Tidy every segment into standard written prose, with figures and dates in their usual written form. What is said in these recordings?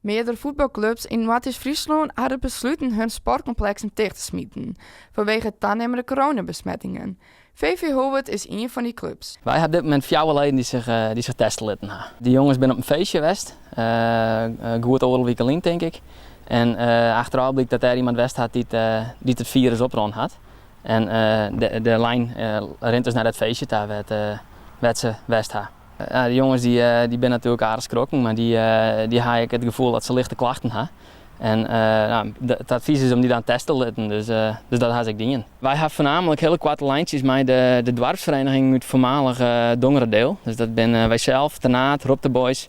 Meardere fuotbalklups yn Noardeast-Fryslân hawwe besluten harren sportkompleksen ticht te smiten fanwege tanimmende coronabesmettingen. VV Holwert is ien fan dy klups. Wy ha op dit momint fjouwer leden dy't sich, dy't sich teste litten ha. De jonges binne op in feestje west, goed oardel wike lyn tink ik. En achterôf blykt dat dêr iemand west hat dy't, dy't it firus oprûn hat. En de, de lijn rint dus nei dat feestje ta wêr't, wêr't se west ha. De jonges dy, dy binne natuerlik aardich skrokken, mar dy, dy ha ek it gefoel dat se lichte klachten ha. En no, it advys is om dy dan teste te litten, dus, dus dat ha se ek dien. Wy ha foarnaamlik hiele koarte lijntsjes mei de, de doarpsfereniging út foarmalich Dongeradeel. Dus dat binne wysels, Ternaard, Ropta Boys,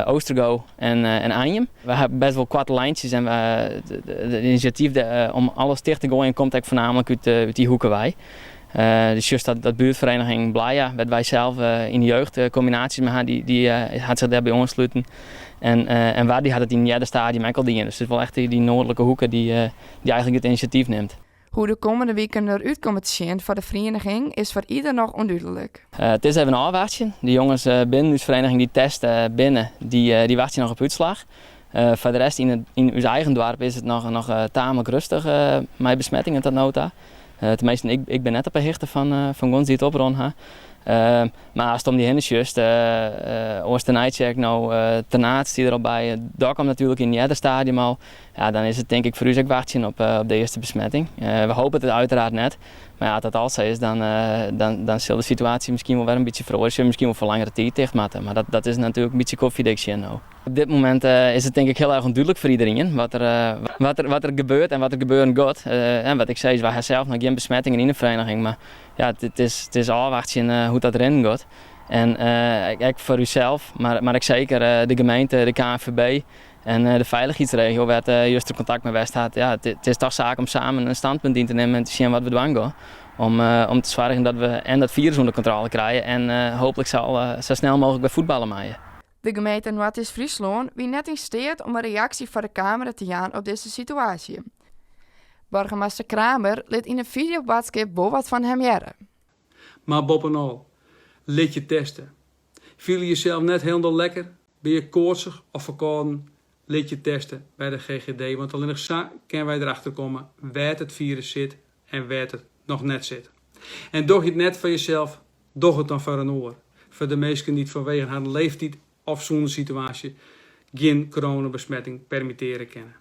Oostergo en, en Anjum. Wy ha best wol koarte lijntsjes en it inisjatyf om alles ticht te goaien komt ek foarnaamlik út, út dy hoeke wei. Dus just dat buertfereniging Blija, wêr't wy sels yn de jeugd kombinaasjes mei ha, dy hat sich dêrby oansluten. En Wardy hat it yn in earder stadium ek al dien. Dus it is wol echt dy noardlike hoeke dy't eigentlik it inisjatyf nimt. Hoe't de kommende wiken derút komme te sjen foar de ferieniging is foar ider noch ûndúdlik. It is even ôfwachtsjen. De jonges binnen ús ferieniging dy't test binne, dy wachtsje noch op útslach. Foar de rest yn ús eigen doarp is it noch taamlik rêstich mei besmettingen tot no ta. Teminsten, ik bin net op 'e hichte fan guon dy't it oprûn ha. Mar ast om dy hinne sjochst, Easternijtsjerk no, Ternaard stie der al by, Dokkum natuerlik yn in earder stadium al. Ja, dan is it tink ik foar ús ek wachtsjen op de earste besmetting. We hoopje it uiteraard net, mar ja, as dat al sa is, dan, dan sil de situaasje miskien wol wer in bytsje feroarje. Sille we miskien wol foar langere tiid ticht moatte, mar dat is natuerlik in bytsje kofjedik sjen no. Op dit momint is it tink ik hiel erch ûndúdlik foar iderien wat der, wat der, wat der gebeurt en wat der gebeuren giet. En wat ik sis, wy ha sels noch gjin besmettingen yn de ferieniging, mar ja, it is, it is ôfwachtsjen hoe't dat rinnen giet. En ek foar ússels, mar ek seker de gemeente, de KNVB en de feilichheidsregio wêr't juster kontakt mei west hat. Ja, it is toch saak om samen in standpunt yn te nimmen en te sjen wat we dwaan gean. Om te soargjen dat we en dat firus ûnder kontrôle krije en hooplik sa snel mooglik wer fuotballe meie. De gemeente Noardeast-Fryslân wie net yn steat om in reaksje foar de kamera te jaan op dizze situaasje. Boargemaster Kramer lit yn in fideoboadskip wol wat fan him hearre. Mar boppenal, lit je teste. Fiele je jesels net hielendal lekker, bin je koartsich of ferkâlden, lit je teste by de GGD, want allinnich sa kinne wy derachter komme wêr't it firus sit en wêr't it noch net sit. En doch je it net foar jesels, doch it dan foar in oar. Foar de minsken dy't fanwegen harren leeftyd of sûnenssituaasje gjin coronabesmetting permittearje kinne.